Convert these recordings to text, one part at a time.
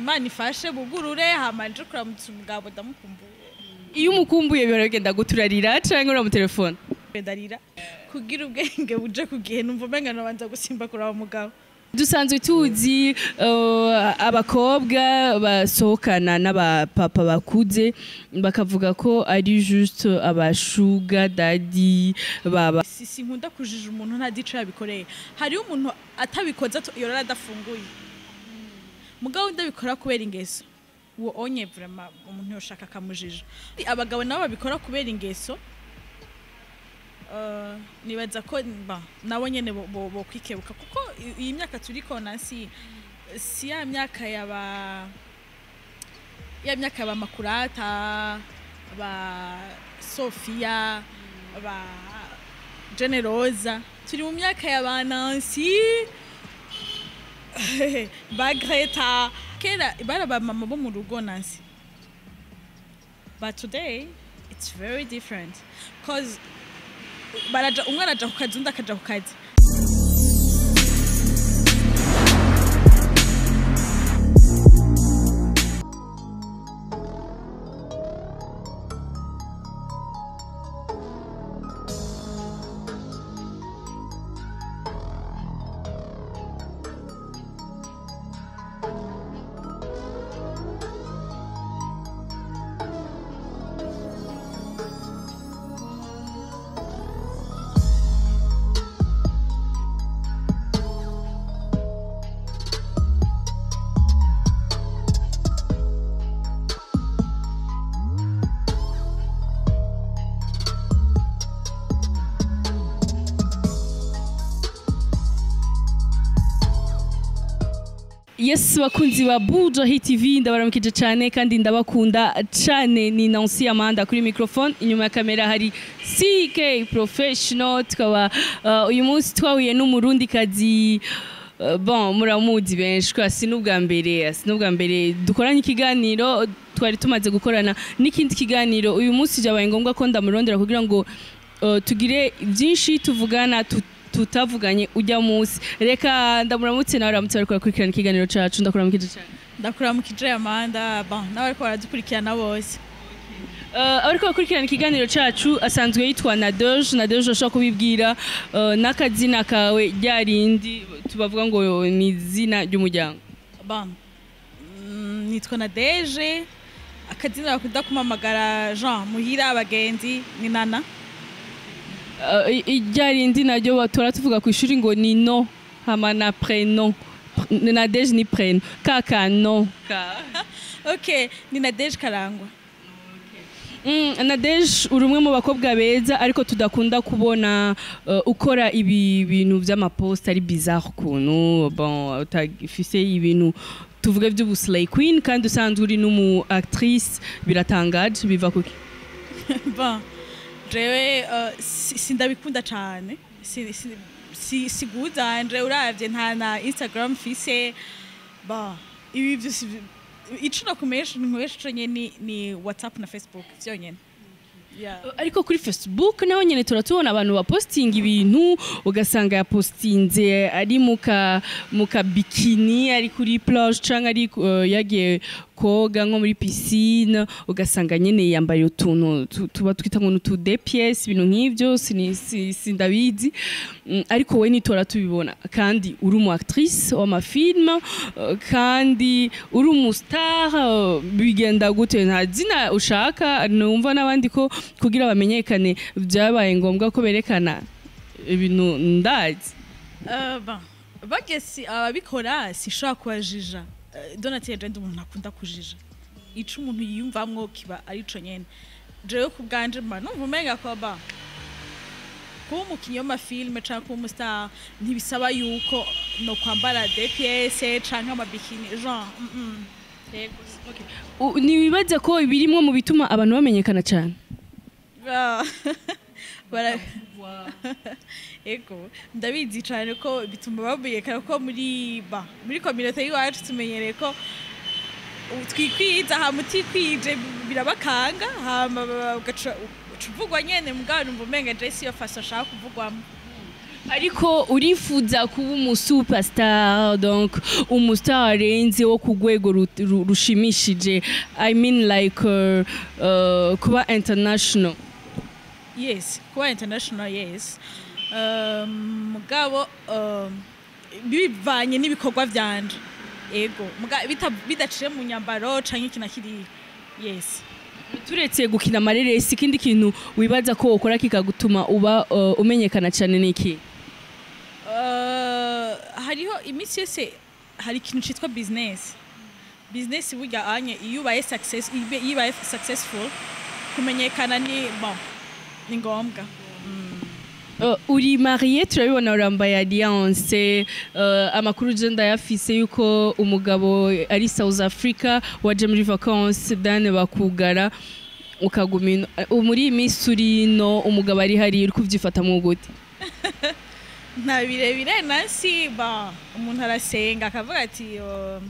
Imana ifashe bugurure hama nje kuramutsa umugabo, ndamukumbuye. Iyo umukumbuye bihora bigenda guturarira canke uramutelefona? Ndarira kugira ubwenge buje ku gihe, numva umenga nobanza gusimba kuraba umugabo. Dusanzwe tuzi abakobwa basohokana n'abapapa bakuze bakavuga ko ari juste aba sugar daddy baba. Si sinkunda kujija umuntu nta dico yabikoreye. Hariho umuntu atabikoze yorara adafunguye, mugabo ndabikora kubera ingeso, uwo onye vraiment umuntu yoshaka akamujija. Abagabo nabo babikora kubera ingeso, nibaza ko ba nabo nyene bo kwikebuka, kuko iyi myaka turiko Nancy si ya myaka yaba ya myaka yaba Makurata, ba Sofia, ba Generosa. Turi mu myaka ya ba Nancy, ba Greta. Kera bari abamama bo mu rugo, Nancy, but today it's very different, cause baraja, umwe araja ku kazi, undi akaja ku kazi. Yes, bakunzi ba Buja Hit TV, ndabaramukije cyane kandi ndabakunda cyane. Ni Nancy Amanda kuri microphone, inyuma ya kamera hari CK Professional. Tukaba uyu munsi twahuye n'umurundi kazi, bon, muramuzi benshi kwa si n'ubwa mbere dukoranye ikiganiro, twari tumaze gukorana n'ikindi kiganiro. Uyu munsi byabaye ngombwa ko ndamurondera kugira ngo tugire byinshi tuvugana tutavuganye ujya munsi. Reka ndamuramutse nawe aramutse ariko akurikirana ikiganiro cacu. Ndakuramukije cyane. Ndakuramukije Amanda, bon, nawe ariko baradukurikirana bose. Abariko bakurikirana ikiganiro cacu, asanzwe yitwa Nadege. Nadege, ashobora kubibwira n'akazina kawe ryarindi tubavuga ngo ni izina ry'umuryango? Bon, nitwa Nadege, akazina bakunda kumpamagara Jean muhira abagenzi ni Nana. Ryarindi naryo batora tuvuga ku ishuri ngo ni no hama na prénom. Nadege ni prénom kaka no ka. Ok, ni Nadege Karangwa. Nadege, uri umwe mu bakobwa beza, ariko tudakunda kubona ukora ibi bintu vy'amapost ari bizarre ukuntu. Bon, utafise ibintu tuvuge vy'ubu slay queen kandi usanzwe uri n'umu actrice, biratangaje. Biva kuki? Bon, jewe sindabikunda cane, siguzanje uravye nta na Instagram mfise. Bon, ibi vyose ico nakumesha nkoresha nyene ni WhatsApp na Facebook vyonyene, yeah. Ariko kuri Facebook naho nyene turatubona abantu bapostinga ibintu, ugasanga yapostinze ari muka bikini, ari kuri plage canke ari yagiye koga nko muri piscine, ugasanga nyene yambaye utuntu tuba twita ngo n'utu deux pièces, ibintu nk'ivyo, sindabizi. Ariko we nitora tubibona kandi uri umu actrice w'amafilm, kandi uri umu star, bigenda gute? Nta zina ushaka? Numva n'abandi ko kugira bamenyekane byabaye ngombwa ko berekana ibintu ndazi. Bon, bagesi ababikora sishobora kubajija. Donatien, je ndi umuntu akunda kujija, ico umuntu yiyumvamwo kiba arico nyene. Jewe ku bwanje mba numva umenga ko ba kuba umukinyi w'amafilme canke kuba umustar ntibisaba yuko no kwambara deux pièces canke amabikini genre. Ntiwibaza ko birimwo mu bituma abantu bamenyekana cyane? Ah, ego, ndabizi cyane ko bituma bamenyekana, ko muri ba muri communauté y'iwacu tumenyereye ko twikwiza, hama utikwije birabakanga, hama ugaca uca uvugwa nyene. Mugabo numva umenga je siyo façon nshaka kuvugwamo. Ariko urifuza kuba umu superstar, donc umu star arenze wo ku rwego rushimishije, I mean like kuba international? Yes, kuba international, yes. Mugabo bivanye n'ibikorwa vyanje, ego. Bidaciye mu nyambaro canke iki na kiriya, yes. Turetse gukina amareresi, ikindi kintu wibaza ko wokora kikagutuma uba umenyekana cyane ni iki? Hariho iminsi yose hari ikintu citwa business. Business burya anye iyo ubaye successful, kumenyekana ni bon, ni ngombwa. Uri mariée, turabibona urambaye alliance. Amakuru je ndayafise yuko umugabo ari South Africa, waje muri vacances dane bakugara ukaguma ino. Muri iyi minsi uri ino, umugabo ari hariya, uri kuvyifatamwo gute? Nta birebire nasi ba umuntu arasenga akavuga ati: "Oh,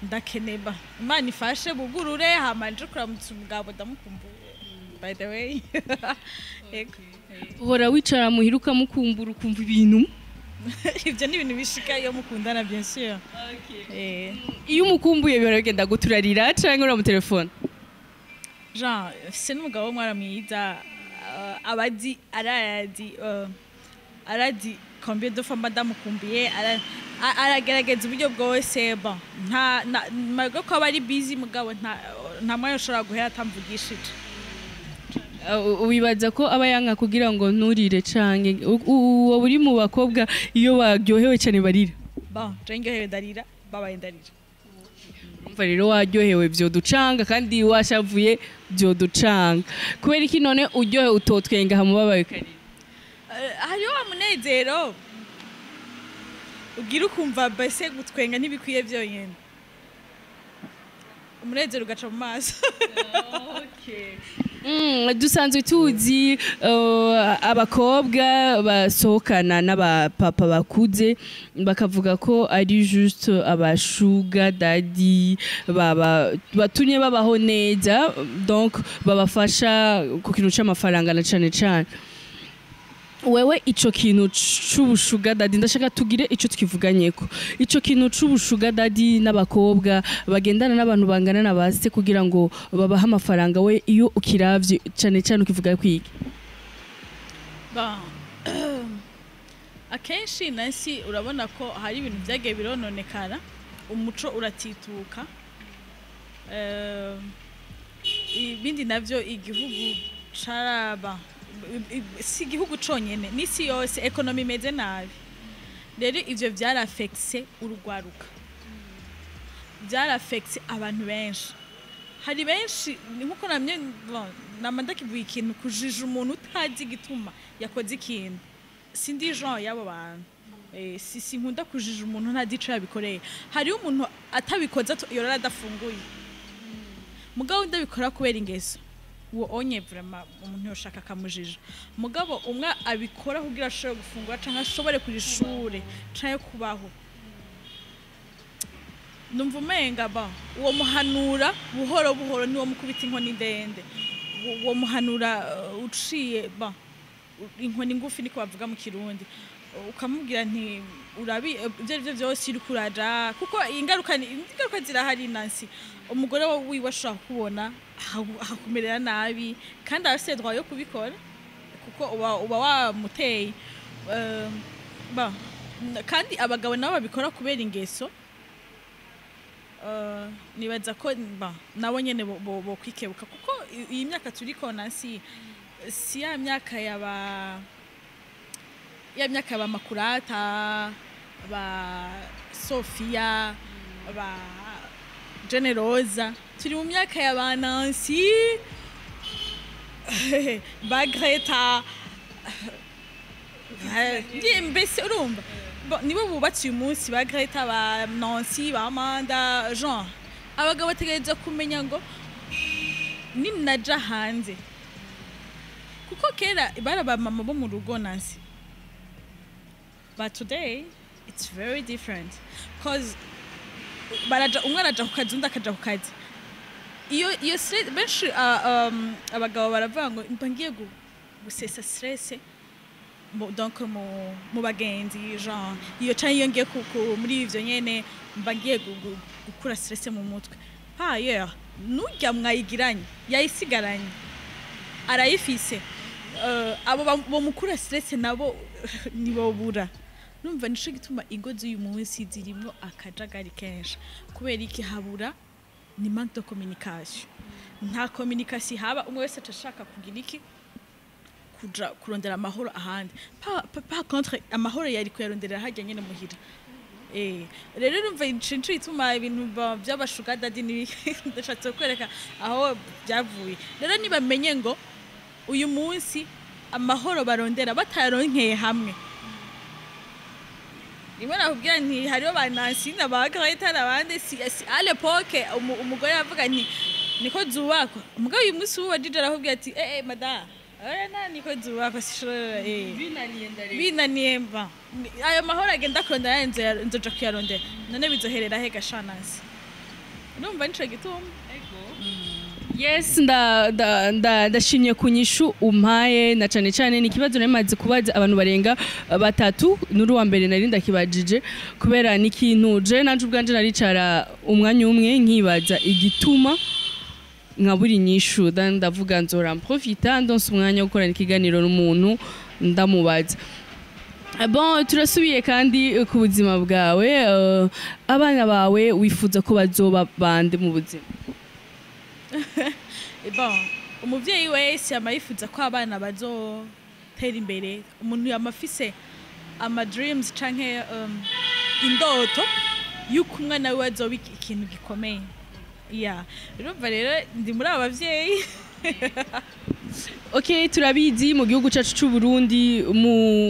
ndakeneba Imana ifashe bugurure, hama nje kuramutsa umugabo, ndamukumbuye by the way." Ego. Uhora wicara muhira ukamukumbura, ukumva ibintu? Ibyo ni ibintu bishika iyo mukundana, bien sûr. Iyo umukumbuye bihora bigenda gute? Urarira canke uramutelefona? Jean se n'umugabo w'umwana mwiza, abazi arazi, arazi combien de fois mba ndamukumbuye. Aragerageza uburyo bwose. Bon, nta malgré ko aba ari busy, mugabo nta mwanya ushobora guhera atamvugishije. Wibaza ko aba yanka kugira ngo nturire, canke uwo uri mu bakobwa iyo baryohewe cyane barira? Bon, je ndyohewe ndarira, babaye ndarira. Umva rero, waryohewe vyoducanga kandi washavuye vyoducanga. Kubera iki none uryohewe utotwenga, hamubabaye ukarira? Hariho wa munezero ugira ukumva mbese gutwenga ntibikwiye byonyine, umunezero ugaca mu maso. Dusanzwe tuzi abakobwa basohokana n'abapapa bakuze bakavuga ko ari juste aba sugar daddy baba batumye babaho neza, donc babafasha ku kintu c'amafaranga na cane cane. Wewe ico kintu c'ubu sugar daddy, ndashaka tugire ico twivuganyeko, ico kintu c'ubu sugar daddy n'abakobwa bagendana n'abantu bangana na base kugira ngo babahe amafaranga, we iyo ukiravye cane cane ukivuga kwiki? Bon, akenshi nasi urabona ko hari ibintu byagiye birononekara, umuco uratituka. Ibindi navyo igihugu caraba si igihugu conyene, n'isi yose économie imeze nabi. Rero ivyo vyarafekise urugwaruka, vyarafekise abantu benshi. Hari benshi ni nkuko namye, bon, nama ndakivuga ikintu kujija umuntu utazi igituma yakoze ikintu. Sindi genre y'abo bantu. Si sinkunda kujija umuntu ntazi ico yabikoreye. Hariho umuntu atabikoze yorora adafunguye, mugabo ndabikora kubera ingeso, uwo onye vraiment umuntu yoshaka akamujija. Mugabo umwe abikora kugira ashobore gufungura canke ashobore kuri ishure canke kubaho, numva umenga ba uwo muhanura buhoro buhoro, niwo mukubita inkoni ndende. Uwo muhanura uciye ba inkoni ngufi, niko bavuga mu Kirundi, ukamubwira nti urabi ibyo ari byo byose uri kuraja, kuko ingaruka zirahari nansi. Umugore wiwe ashobora kubona akakumerera nabi, kandi arafise droit yo kubikora kuko uba wamuteye. Ba kandi abagabo nabo babikora kubera ingeso. Nibaza ko ba nabo nyene bo kwikebuka, kuko iyi myaka turiko nansi si ya myaka yaba ya myaka ya ba Makurata, ba Sofia, ba Generosa. Turi mu myaka ya ba Nancy, ba Greta. Mbese urumva nibo bubatse uyu munsi, ba Greta, ba Nancy, ba Amanda. Jean abagabo bategereza kumenya ngo ninaja hanze, kuko kera bari abamama bo mu rugo Nancy, but today it's very different, cause baraja, umwe araja ku kazi, undi akaja ku kazi. Iyo stress benshi, abagabo baravuga ngo mba ngiye gusesa stress. Donc mu bagenzi, genre iyo canke iyo ngiye muri ivyo nyene, mba ngiye gukura stress mu mutwe. Par ailleurs, nurya mwayigiranye yayisigaranye, arayifise. Abo bomukura stress nabo ntibobura. Numva nico gituma ingo z'uyu munsi zirimwo akajagari kenshi. Kubera iki? Habura ni manque de communication. Nta communication haba, umwe wese ashaka kugira iki, kuja kurondera amahoro ahandi. Par contre, amahoro yari kuyaronderera harya nyene muhira. Rero urumva ico nico gituma ibintu vy'aba sugar daddy n'ibiki, ndashatse kwereka aho byavuye. Rero nibamenye ngo uyu munsi amahoro barondera batayaronkeye hamwe. Rimwe nakubwira nti hariho ba Nancy na ba Greta n'abandi. Si à l'époque umugore yavuga nti niko zubakwa. Umugabo uyu munsi ubu wajije arakubwira ati: "Eh eh, mada oya, na niko zubakwa, sishobora." Binaniye mba ayo mahoro agenda kurondera, nzoja kuyarondera none bizoherera he gasha Nancy? Urumva nico gituma. Yes, ndashimye ku nyishu umpaye, na cane cane ni ikibazo nari maze kubaza abantu barenga batatu, n'uri wa mbere nari ndakibajije, kubera ni ikintu je nanje ubwanje naricara umwanya umwe nkibaza igituma nkabura inyishu. Ndavuga nzora mprofita ndonse umwanya wo gukorana ikiganiro n'umuntu ndamubaza. Bon, turasubiye kandi ku buzima bwawe. Abana bawe wifuza ko bazoba bande mu buzima? Bon, umuvyeyi wese yama yifuza ko abana bazotera imbere. Umuntu yama afise ama dreams canke indoto yuko umwana wiwe azoba ikintu gikomeye. Yeah, urumva rero ndi muri aba bavyeyi. Okay, turabizi mu gihugu cyacu cy'u Burundi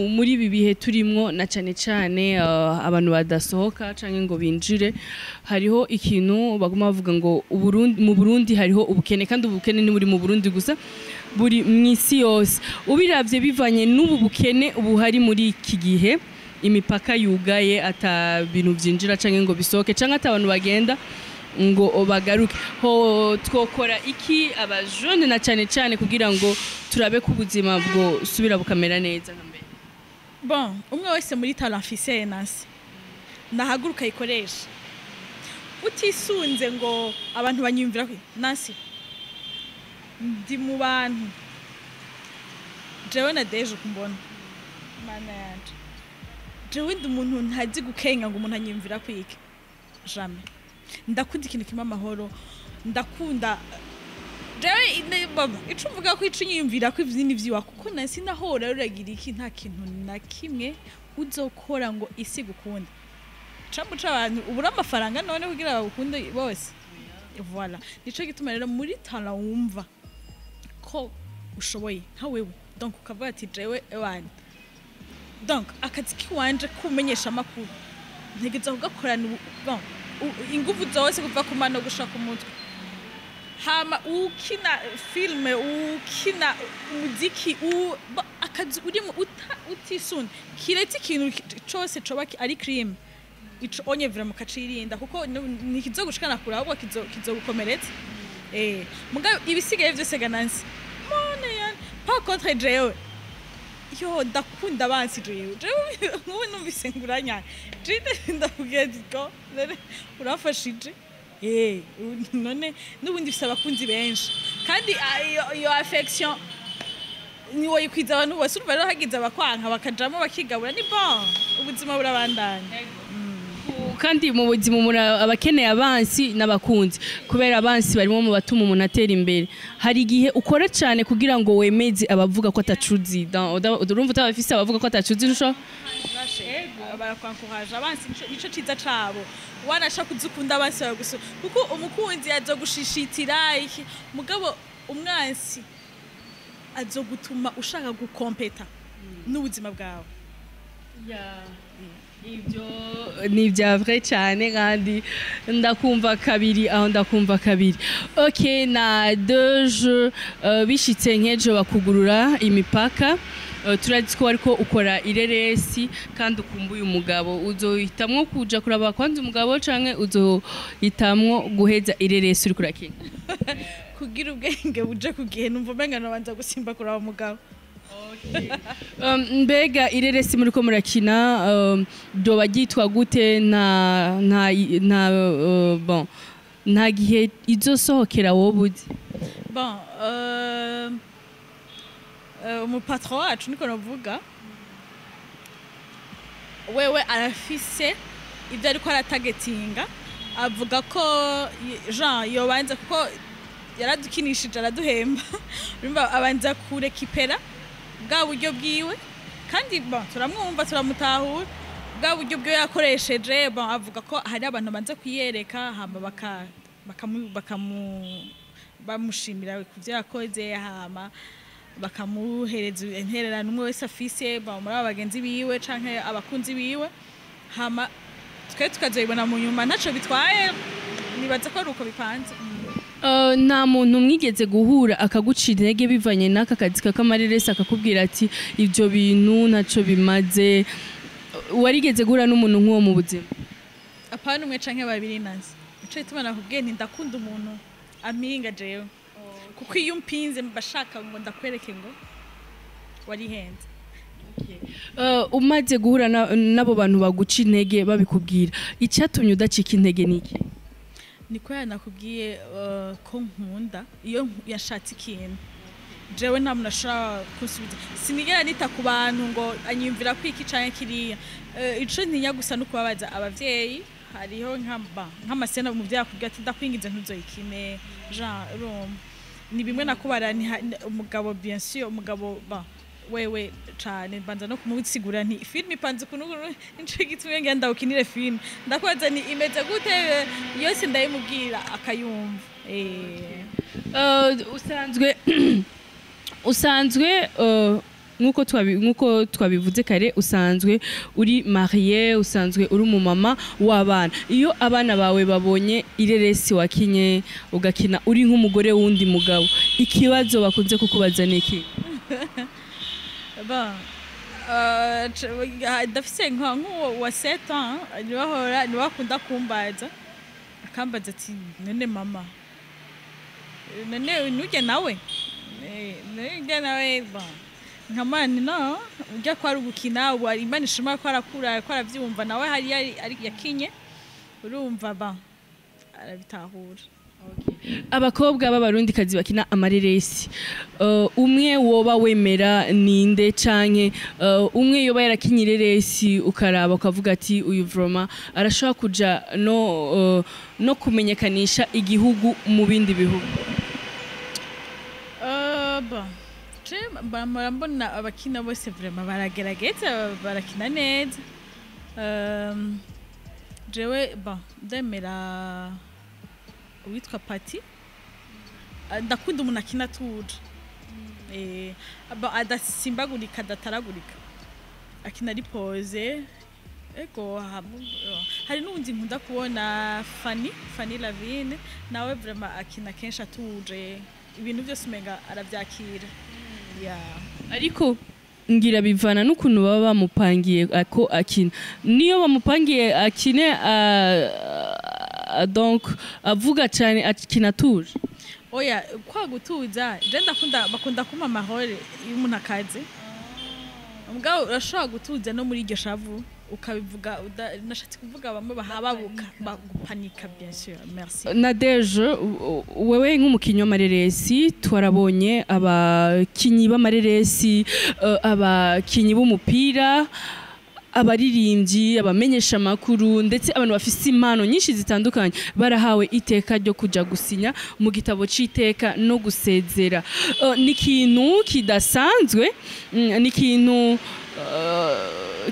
muri ibi bihe turimwo, na cane cane abantu badasohoka canke ngo binjire, hariho ikintu baguma bavuga ngo Uburundi, mu Burundi hariho ubukene. Kandi ubukene ni buri mu Burundi gusa, buri mw'isi yose. Ubiravye bivanye n'ubu bukene ubuhari muri iki gihe, imipaka yugaye, ata bintu vyinjira canke ngo bisohoke, canke ata abantu bagenda ngo bagaruke, ho twokora iki abajene, na cane cane kugira ngo turabe ko ubuzima bwo subira bukamera neza nka mbere? Bon, umwe wese muri talent afise, Nancy, nahaguruka ayikoresha utisunze ngo abantu banyumvira ko. Nancy, ndi mu bantu jewe na deje kumbona, mana yanje, jewe ndi umuntu ntazi gukenga ngo umuntu anyumvira kwiki, jamais. Ndakunda ikintu kimwe, amahoro. Ndakunda jewe baba ico mvuga ko ico nyiyumvira ko ivyi ni vyiwa, kuko nasi nahora ruragira iki, nta kintu na kimwe uzokora ngo isi gukunde. Cambu c'abantu ubura amafaranga none kugira bagukunde bose. Voilà, nico gituma rero muri talent wumva ko ushoboye nka wewe, donc ukavuga ati: "Jewe ewana, donc akazi kiwanje kumenyesha amakuru ntegereza kugakorana bon, inguvu zose kuva ku mano gushika ku mutwe." Hama ukina filme, ukina umuziki, akazi urimo utisunda kiretse ikintu cose coba ari crime, ico onye vraiment ukacirinda, kuko ntikizogushikana kure, ahubwo kizogukomeretsa. Mugabo ibisigaye vyose ga Nancy, mone yani, par contre jewe yo ndakunda abansi. Jewe nk'ubu numvise nguranya jide, ndakubwira ati ko none urafashije. None n'ubundi ufise abakunzi benshi, kandi iyo affection niwoyikwiza abantu bose. Urumva rero hagize abakwanka bakajamo bakigabura, ni bon, ubuzima burabandanya. Kandi mu buzima umuntu aba akeneye abansi n'abakunzi, kubera abansi barimo mu batuma umuntu atera imbere. Hari igihe ukora cyane kugira ngo wemeze abavuga ko atacuzi. Urumva utabafise abavuga ko atacuzi ntusho. Barakwankuraje abansi, nico ciza cabo. Wanashaka uzukunda abansi bawe gusa, kuko umukunzi azogushishitira iki, mugabo umwansi azogutuma ushaka gukompeta n'ubuzima bwawe. Ibyo ni ibya vrai cyane, kandi ndakumva kabiri aho, ndakumva kabiri. Ok, na deje bishitse nk'ejo bakugurura imipaka, turazi ko ariko ukora ireresi kandi ukumbuye umugabo, uzohitamwo kuja kuraba kwanza umugabo canke uzohitamwo guheza ireresi uriko urakina? Kugira ubwenge buje ku gihe, numva umenga nabanza gusimba kuraba umugabo. Mbega ireresi muriko murakina ryoba ryitwa gute? Nta bon, nta gihe izosohokera wowe uzi? Bon, umupatron wacu, niko navuga, wewe arafise ibyo ariko aratagetinga. Avuga ko Jean yobanza, kuko yaradukinishije araduhemba, urumva abanza kurekipera bwa buryo bwiwe. Kandi bon, turamwumva, turamutahura, bwa buryo bwiwe yakoresheje. Bon, avuga ko hari abantu banza kuyereka, hama baka bakamu bakamu bamushimira ku byo yakoze, hama bakamuhereza intererano umwe wese afise, ba muri aba bagenzi biwe canke abakunzi biwe, hama twe tukazoyibona mu nyuma. Ntaco bitwaye, nibaza ko ari uko bipanze. Nta muntu mwigeze guhura akagucira intege bivanye n'aka kazi k'amareresi, akakubwira ati ibyo bintu ntaco bimaze? Warigeze guhura n'umuntu nk'uwo mu buzima? Apana umwe canke babiri nazi. Nico gituma nakubwiye nti ndakunda umuntu ampinga jewe, kuko iyo umpinze mba shaka ngo ndakwereke ngo warihenze. Umaze guhura n'abo bantu baguca intege babikubwira, icyatumye udacika intege ni iki? Niko yanakubwiye ko nkunda iyo yashatse ikintu, jewe nta muntu ashobora kunsubiza. Sinigera nita ku bantu ngo anyumvira ko iki canke kiriya. Ico ntinya gusa no kubabaza abavyeyi. Hariho nk'amasena umuvyeyi akubwira ati ndakwinginze ntuzoyikine. Jean, urumva ni bimwe nakubara umugabo, bien sûr, umugabo ba wewe cane mbanza no kumusigura nti film ipanze ukuntu ukuntu, nico gituma ngira ndawukinire film. Ndakubaza ni imeze gute, yose ndayimubwira akayumva. Usanzwe, nkuko twabivuze kare, usanzwe uri marié, usanzwe uri umumama w'abana. Iyo abana bawe babonye ireresi wakinye, ugakina uri nk'umugore w'undi mugabo, ikibazo bakunze kukubaza ni iki? Bon, ndafise nk'uwo wa 7 ans, niwe niwe akunda kumbaza, akambaza ati none mama, none nujya nawe? Nujya nawe? Bon, nkamani no ujya ko ari ugukina. Ubu Imana ishima ko arakura, ko aravyumva nawe, hari ari yakinye, urumva ba arabitahura. Abakobwa b'abarundikazi bakina amareresi, umwe woba wemera ninde, canke umwe yoba yarakinye ireresi ukaraba ukavuga ati uyu vraiment arashobora kuja no kumenyekanisha igihugu mu bindi bihugu? Bon, je mpora mbona abakina bose vraiment baragerageza, barakina neza. Jewe bon, ndemera uwitwa Pati. Ndakunda umuntu akina atuje, adasimbagurika, adataragurika, akina ari posé. Ego, hari n'uwundi nkunda kubona, Fanny Lavine, nawe vraiment akina kenshi atuje, ibintu byose umenga aravyakira, yeah. Ariko ngira bivana n'ukuntu baba bamupangiye ko akina. Niyo bamupangiye akine, donc avuga cyane, akina atuje. Oya, kwa gutuza je ndakunda, bakunda kumpa amahoro iyo umuntu akaze. Mugabo urashobora gutuza no muri iryo shavu ukabivuga nashatse kuvuga bamwe bahababuka, bagupanika, bien sûr, merci. Nadege, wewe nk'umukinnyi w'amareresi, twarabonye abakinyi b'amareresi, abakinyi b'umupira, abaririmbyi, abamenyesha amakuru, ndetse abantu bafise impano nyinshi zitandukanye barahawe iteka ryo kuja gusinya mu gitabo c'iteka no gusezera. Ni ikintu kidasanzwe, ni ikintu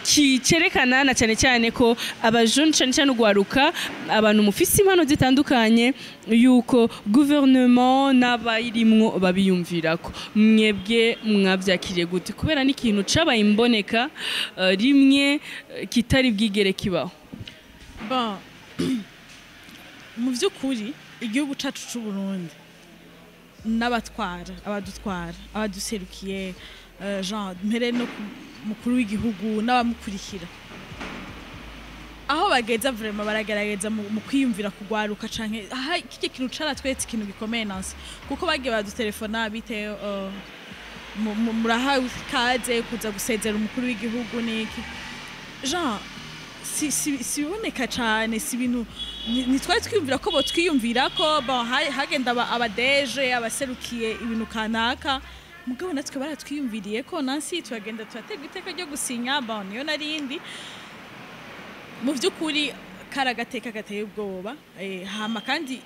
kicerekana na cyane cyane ko abajene, cyane cyane ugwaruka, abantu mufise impano zitandukanye, yuko gouvernement n'abayirimwo babiyumvirako. Mwebwe mwavyakiriye gute? Kubera ni ikintu cabaye imboneka rimwe, kitari bwigere kibaho. Bon, mu by'ukuri igihugu cacu c'u Burundi n'abatwara, abadutwara, abaduserukiye, Jean mpere no ku mukuru w'igihugu n'abamukurikira, aho bageza vraiment baragerageza mu kwiyumvira kugwaruka canke aha kije kintu caratweretse ikintu gikomeye nanse, kuko bagiye badutelefona bite. Murahawe ikaze kuza gusezera umukuru w'igihugu niki. Jean si biboneka cane, si ibintu ntitwari twiyumvira ko botwiyumvira ko bon, hagenda abadeje abaserukiye ibintu kanaka, mugabo natwe baratwiyumviriye ko Nancy turagenda turaterwa iteka ryo gusinya. Bon, niyo narindi mu by'ukuri kari agateka gateye ubwoba. Hama kandi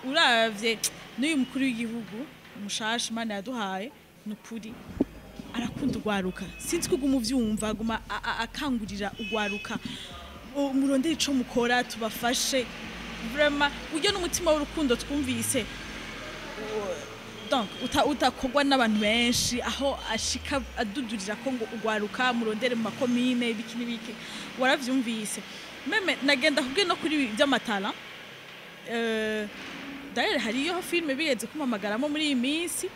uravye n'uyu mukuru w'igihugu mushasha Imana yaduhaye, ni ukuri arakunda ugwaruka. Sinzi ko uguma uvyumva, aguma akangurira ugwaruka: "Murondere ico mukora, tubafashe." Vraiment, uryo n'umutima w'urukundo twumvise. Donc utakorwa n'abantu benshi, aho ashika adudurira ko ngo ugwaruka murondere mu makomine, ibiki n'ibiki. Waravyumvise même nagenda kubwiye no kuri ibi by'amatara. D'ailleurs hariyo filme bigeze kumpamagaramo muri iyi minsi.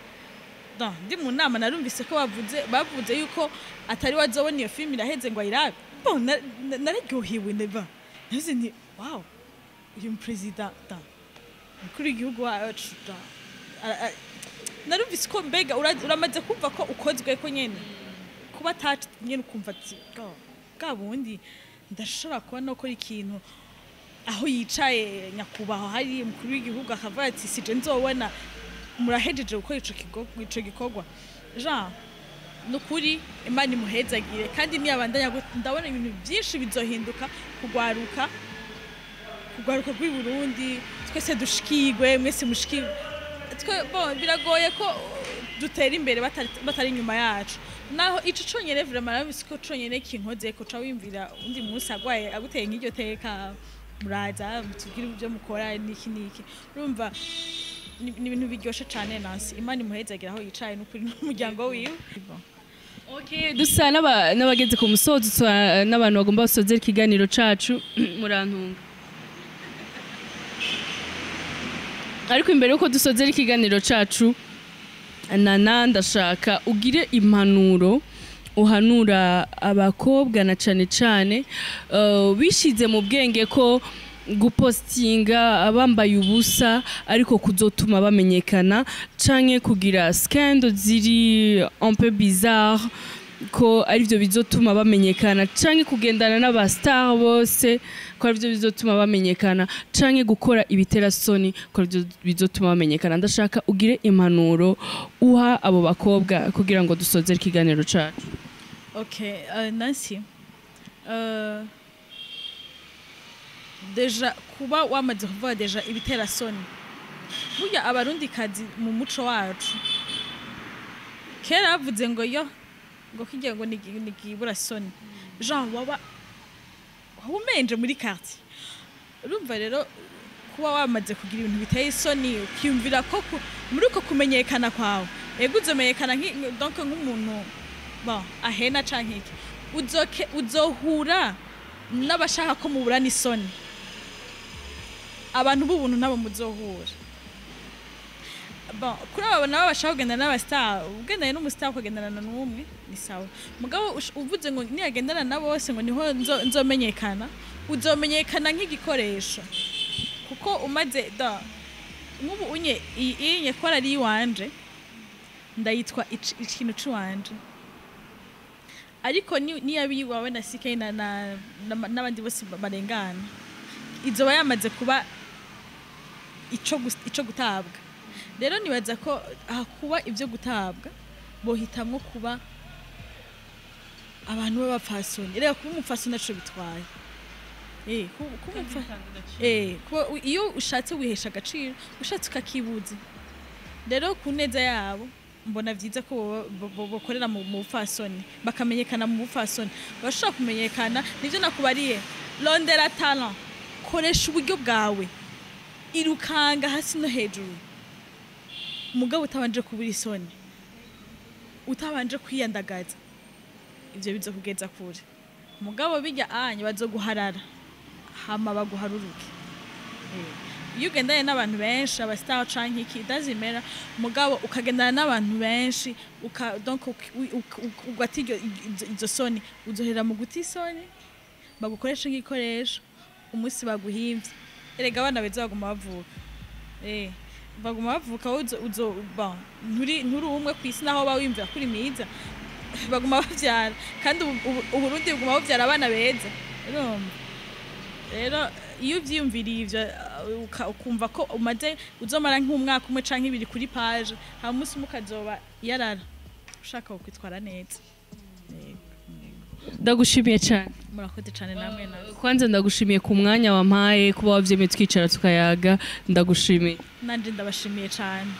Donc, ndi mu nama narumvise ko bavuze yuko atari wazobona iyo filme iraheze ngo ayirabe. Bon, nararyohewe, neva navuze nti: "Wow, uyu perezida da umukuru w'igihugu wacu da." Narumvise ko mbega uramaze kumva ko ukozwe ko nyene kuba touched nyene, ukumva ati: "Oh, bwa bundi ndashobora kuba nokora ikintu." Aho yicaye nyakubahwa hari umukuru w'igihugu akavuga ati: "Sije nzobona murahejeje gukora ico gikorwa." Jean, nukuri Imana imuhezagire, kandi niyabandanya ndabona ibintu byinshi bizohinduka kugwaruka rw'i Burundi. Twese dushikirwe, mwese mushikirwe. Twe bon, biragoye ko dutera imbere batari inyuma yacu. Naho ico conyene vraiment narabise ko conyene kinkoze ko ca wimvira undi munsi agwaye aguteye nk'iryo teka, muraza mutubwire ibyo mukora niki niki. Urumva ni ibintu biryoshe cane. Nancy, Imana imuhezagira aho yicaye n'ukuri n'umuryango wiwe. Okay, dusa n'abageze ku musozo, dusa n'abantu bagomba basozera ikiganiro cacu. Murantunga, ariko imbere yuko dusozera ikiganiro cacu, Nana, ndashaka ugire impanuro uhanura abakobwa, na cane cane bishize mu bwenge ko gupostinga bambaye ubusa ariko kuzotuma bamenyekana, canke kugira scandal ziri un peu bizarre ko arivyo bizotuma bamenyekana, canke kugendana n'aba star bose ko arivyo bizotuma bamenyekana, canke gukora ibiterasoni ko arivyo bizotuma bamenyekana. Ndashaka ugire impanuro uha abo bakobwa kugira ngo dusozere ikiganiro cacu. Okay, Nancy, déjà kuba wamaze kuvuga déjà ibiterasoni, burya Abarundikazi mu muco wacu kera bavuze ngo yo ngo kijya ngo nigibura soni, Jean waba umenje muri quartier. Urumva rero kuba wamaze kugira ibintu biteye isoni, ukiyumvira ko muri uko kumenyekana kwawe, ego uzomenyekana donc nk'umuntu bon ahena canke iki, uzohura n'abashaka ko muburana isoni. Abantu b'ubuntu nabo muzohura. Bon, kuri abo nabo bashaka kugendana n'aba star, ugendanye n'umu star ukagendana n'umwe ni sawa, mugabo uvuze ngo niyagendana na bose ngo niho nzomenyekana, uzomenyekana nk'igikoresho, kuko umaze da nk'ubu unye iyi nye ko ari iwanje, ndayitwa ikintu c'iwanje, ariko niyo iwawe na CK n'abandi bose barengana, izoba yamaze kuba ico gutabwa. Rero nibaza ko aha kuba ibyo gutabwa bohitamwo kuba abantu b'abapfasoni. Rero kuba umupfasoni naco bitwaye. Kuba iyo ushatse wihesha agaciro, ushatse ukakibuza. Rero ku neza yabo mbona vyiza ko bokorera mu bupfasoni, bakamenyekana mu bupfasoni. Bashobora kumenyekana, nivyo nakubariye: rondera talent, koresha uburyo bwawe, irukanga hasi no hejuru, mugabo utabanje kubura isoni, utabanje kwiyandagaza. Ivyo bizokugeza kure. Mugabo bijya anye bazoguharara hama baguharuruke. Iyo ugendanye n'abantu benshi, aba star canke iki, dazimera, mugabo ukagendana n'abantu benshi donc ugata izo soni, uzohera mu guta isoni, bagukoresha nk'igikoresho. Umunsi baguhimvye, erega abana beza baguma bavuka. Baguma bavuka, wowe uzo bon, nturi umwe ku isi, naho uba wiyumvira ko uri mwiza. Baguma bavyara, kandi Uburundi buguma buvyara abana beza. Urumva rero, iyo uvyiyumviriye ivyo, ukumva ko umaze uzomara nk'umwaka umwe canke 2 kuri page, hama umunsi umwe ukazoba yarara ushaka kwitwara neza. Yego. Ndagushimiye cyane. Murakoze cane namwe nawe. Kwanza ndagushimiye ku mwanya wampaye, kuba wavyemeye twicara tukayaga, ndagushimiye. Nanje ndabashimiye cane.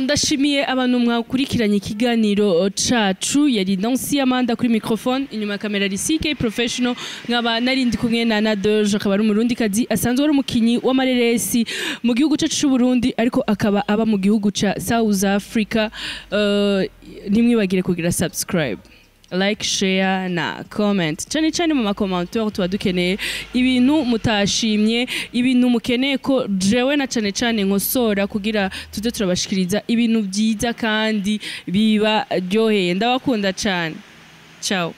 Ndashimiye abantu mwakurikiranye ikiganiro cacu. Yari Nancy Amanda kuri microphone, inyuma ya kamera ari CK Professional, nkaba narindi kumwe na Nadege, akaba ari umurundi kazi asanzwe ari umukinyi w'amareresi mu gihugu cacu c'u Burundi, ariko akaba aba mu gihugu ca South Africa. Ntimwibagire kugira subscribe, like, share na comment, cyane cyane mu ma commentaire tuba dukeneye ibintu mutashimye, ibintu mukeneye ko jewe na cyane cyane nkosora, kugira tuze turabashikiriza ibintu byiza kandi bibaryoheye. Ndabakunda cyane, ciao.